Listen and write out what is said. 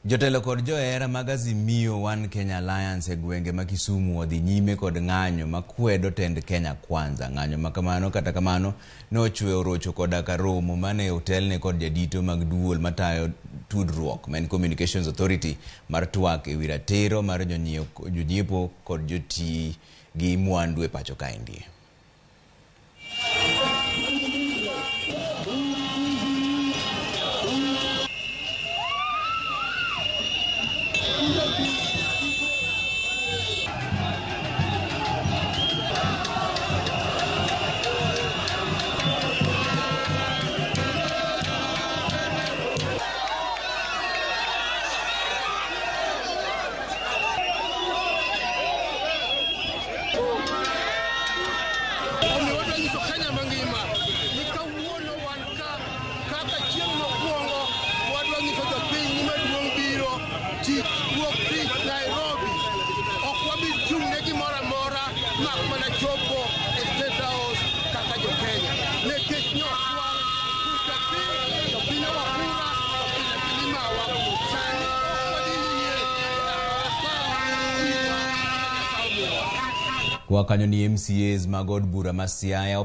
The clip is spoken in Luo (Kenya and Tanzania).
Jotelo kod johera mag Azimio One Kenya Alliance e gwenge ma Kisumu odhi nyime kod ng'anyo makwedo tend Kenya Kwanza. Ng'anyo ma kamano kata kamano ne ochwe orocho koda ka romo mane otelne kod jadito mag duol matayo tudruok ma en Communications Authority mar twak ewi ratiro mar jonyiepo kod jotii gi mwandu e pacho kaendi. Omiyo wadwa nyiso Kenya mangima ni kawuono wan ka kaka chieng' mokwongo wadwa nyiso jopiny ni maduong' biro tich wuok tich Nairobi. Ok wabi chung' ne gimoro amora mak mana chopo e State House kaka jo Kenya. Nikech nyokwar jopiny, jopiny owa kura, to pile pile imawa. Sani ok wadhi yie nyaka wakaw gikwa ma Nyasaye omiyowa. Kwa kanyo ni MCAs mag od bura ma Siaya.